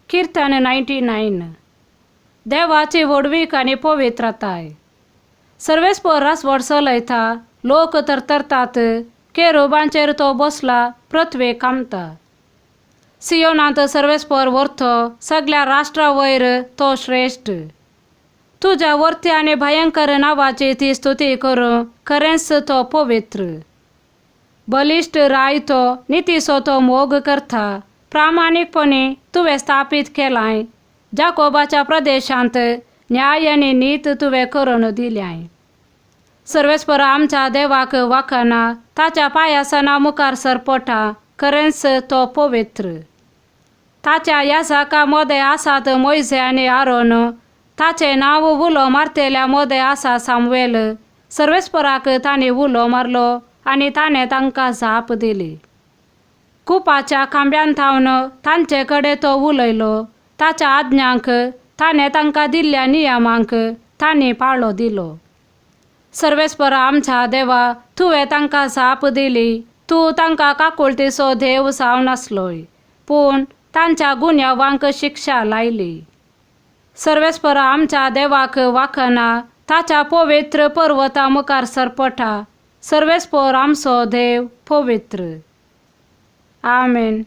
किर्तन 99. देवाची व्हडवीक आनी पवित्रताय. सर्वेस्पर रासवड चलयता, लोक थरथरतात, केरुबांचेर तो बसला, पृथ्वी कामता. सियोनांत सर्वेस्पर व्हरतो, सगल्या राष्ट्रा वयर तो श्रेश्ठ. तुज्या वर्ती आनी भयंकर नांवाची ती स्तुती करूं, खरेंच तो पवित्र. बलिश्ट राय तो, नितीचो तो मोग करता, प्रामाणीकपणी तुवें स्थापीत केलाय. जाकोबाच्या प्रदेशांत न्याय आनी नीत तुवें करून दिल्याय. सर्वेस्पर आमच्या देवाक वाखाना, ताच्या पांयासना मुखार सरपटा, खरेंच तो पवित्र. ताच्या याजाका मदें आसात मोयजे आनी आरोन, ताचें नांव उलो मारतेल्या मदें आसा सामुएल. सर्वेस्पराक तांणी उलो मारलो आनी ताणें तांकां जाप दिली. कुपाच्या खांब्यान थावन तांचे कडेन तो उलयलो. ताच्या आज्ञांक, ताणें तांकां दिल्ल्या नियमांक तांणी पाळो दिलो. सर्वेस्पर आमच्या देवा, तुवें तांकां जाप दिली. तूं तांकां काकुळतीचो देव जावन आसलोय, पूण तांच्या गुन्यांवांक शिक्षा लायली. सर्वेस्पर आमच्या देवाक वाखाना, ताच्या पवित्र पर्वता मुखार सरपटा. सर्वेस्पर आमचो देव पवित्र. आमेन.